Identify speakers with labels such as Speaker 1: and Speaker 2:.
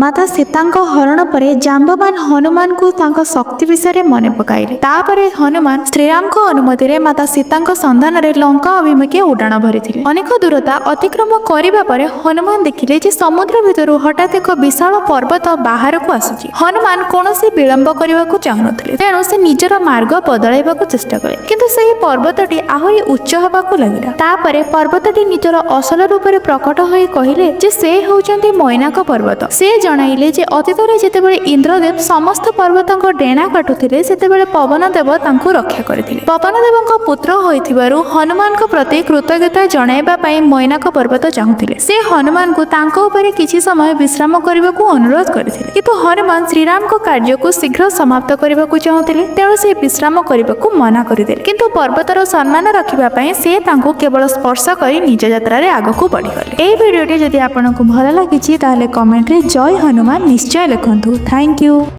Speaker 1: ମାତା ସୀତାଙ୍କ ହରଣ ପରେ ଜାମ୍ବବାନ ହନୁମାନଙ୍କୁ ତାଙ୍କ ଶକ୍ତି ବିଷୟରେ ମନେ ପକାଇଲେ। ତାପରେ ହନୁମାନ ଶ୍ରୀରାମଙ୍କ ଅନୁମତିରେ ମାତା ସୀତାଙ୍କ ସନ୍ଧାନରେ ଲଙ୍କା ଅଭିମୁଖେ ଉଡ଼ାଣ ଭରିଥିଲେ। ଅନେକ ଦୂରତା ଅତିକ୍ରମ କରିବା ପରେ ହନୁମାନ ଦେଖିଲେ ଯେ ସମୁଦ୍ର ଭିତରୁ ହଠାତ୍ ଏକ ବିଶାଳ ପର୍ବତ ବାହାରକୁ ଆସୁଛି। ହନୁମାନ କୌଣସି ବିଳମ୍ବ କରିବାକୁ ଚାହୁଁନଥିଲେ, ତେଣୁ ସେ ନିଜର ମାର୍ଗ ବଦଳାଇବାକୁ ଚେଷ୍ଟା କଲେ। କିନ୍ତୁ ସେହି ପର୍ବତଟି ଆହୁରି ଉଚ୍ଚ ହେବାକୁ ଲାଗିଲା। ତାପରେ ପର୍ବତଟି ନିଜର ଅସଲ ରୂପରେ ପ୍ରକଟ ହୋଇ କହିଲେ ଯେ ସେ ହେଉଛନ୍ତି ମୈନାକ ପର୍ବତ। ସେ ଜଣାଇଲେ ଯେ ଅତୀତରେ ଯେତେବେଳେ ଇନ୍ଦ୍ରଦେବ ସମସ୍ତ ପର୍ବତଙ୍କ ଡେଣା କାଟୁଥିଲେ, ସେତେବେଳେ ପବନ ଦେବ ତାଙ୍କୁ ରକ୍ଷା କରିଥିଲେ। ପବନ ଦେବଙ୍କ ପୁତ୍ର ହୋଇଥିବାରୁ ହନୁମାନଙ୍କ ପ୍ରତି କୃତଜ୍ଞତା ଜଣାଇବା ପାଇଁ ମୈନାକ ପର୍ବତ ଚାହୁଁଥିଲେ। ସେ ହନୁମାନଙ୍କୁ ତାଙ୍କ ଉପରେ କିଛି ସମୟ ବିଶ୍ରାମ କରିବାକୁ ଅନୁରୋଧ କରିଥିଲେ। କିନ୍ତୁ ହନୁମାନ ଶ୍ରୀରାମଙ୍କ କାର୍ଯ୍ୟକୁ ଶୀଘ୍ର ସମାପ୍ତ କରିବାକୁ ଚାହୁଁଥିଲେ, ତେଣୁ ସେ ବିଶ୍ରାମ କରିବାକୁ ମନା କରିଦେଲେ। କିନ୍ତୁ ପର୍ବତର ସମ୍ମାନ ରଖିବା ପାଇଁ ସେ ତାଙ୍କୁ କେବଳ ସ୍ପର୍ଶ କରି ନିଜ ଯାତ୍ରାରେ ଆଗକୁ ବଢ଼ିଗଲେ। ଏହି ଭିଡ଼ିଓଟି ଯଦି ଆପଣଙ୍କୁ ଭଲ ଲାଗିଛି, ତାହେଲେ କମେଣ୍ଟରେ ଜୟ ହନୁମାନ ନିଶ୍ଚୟ ଲେଖନ୍ତୁ। Thank you.